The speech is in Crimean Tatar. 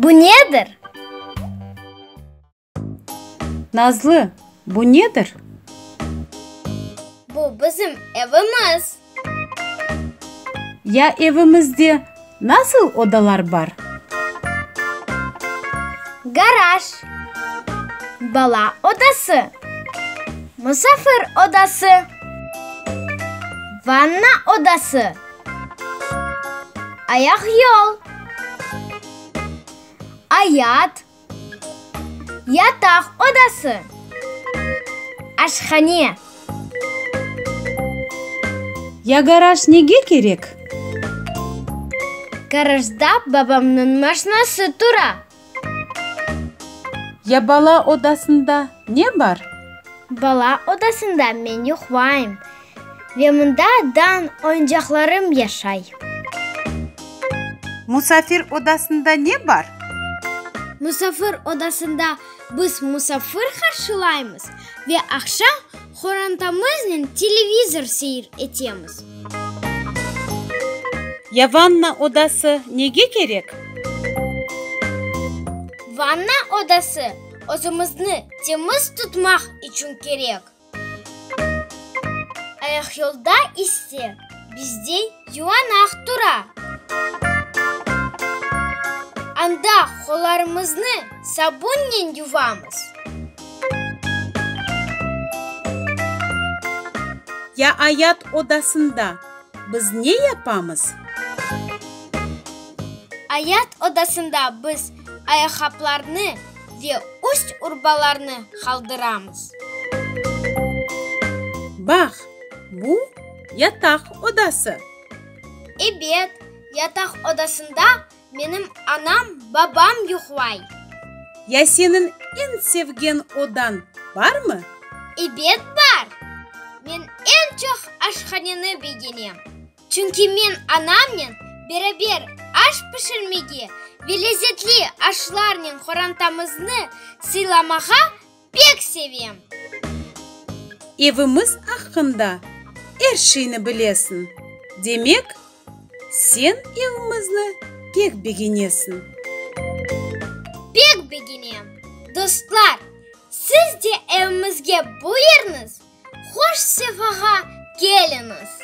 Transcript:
Bu nedir? Nazlı, bu nedir? Bu bizim evimiz. Ya evimizde nasıl odalar bar? Garaj, bala odası, musafir odası, vanna odası, ayaqyol, ayat, yataq odası, aşhane. Ya garaj nege kerek? Garajda babamnıñ maşinası tura. Ya bala odasında ne bar? Bala odasında men yuqlayım ve mında dan oyuncaqlarım yaşay. Musafir odasında ne bar? Musafir odasında biz musafir qarşılaymız ve aqşam qorantamıznen televizor seyir etemiz. Ya vanna odası nege kerek? Vanna odası özümizni temiz tutmaq içün kerek. Ayaqyolda ise bizde yuvanaq tura. Anda qollarımıznı sabunnen yuvamız. Ya ayat odasında biz ne yapamız? Ayat odasında biz ayaqqaplarnı ve üst urbalarnı qaldıramız. Baq, bu yataq odası. Ebet, yataq odasında menim anam, babam yuqlay. Ya seniñ eñ sevgen odañ barmı? Ebet, bar. Men eñ çoq aşhaneni begenem. Çünki men anamnen beraber aş pişirmege ve lezetli aşlarnen qorantamıznı sıylamağa pek sevem. Evimiz aqqında er şeyni bilesiñ, demek, sen evimizni pek begenesiñ. Pek begenem. Dostlar, siz de evimizge buyurıñız, hoş sefağa keliñiz!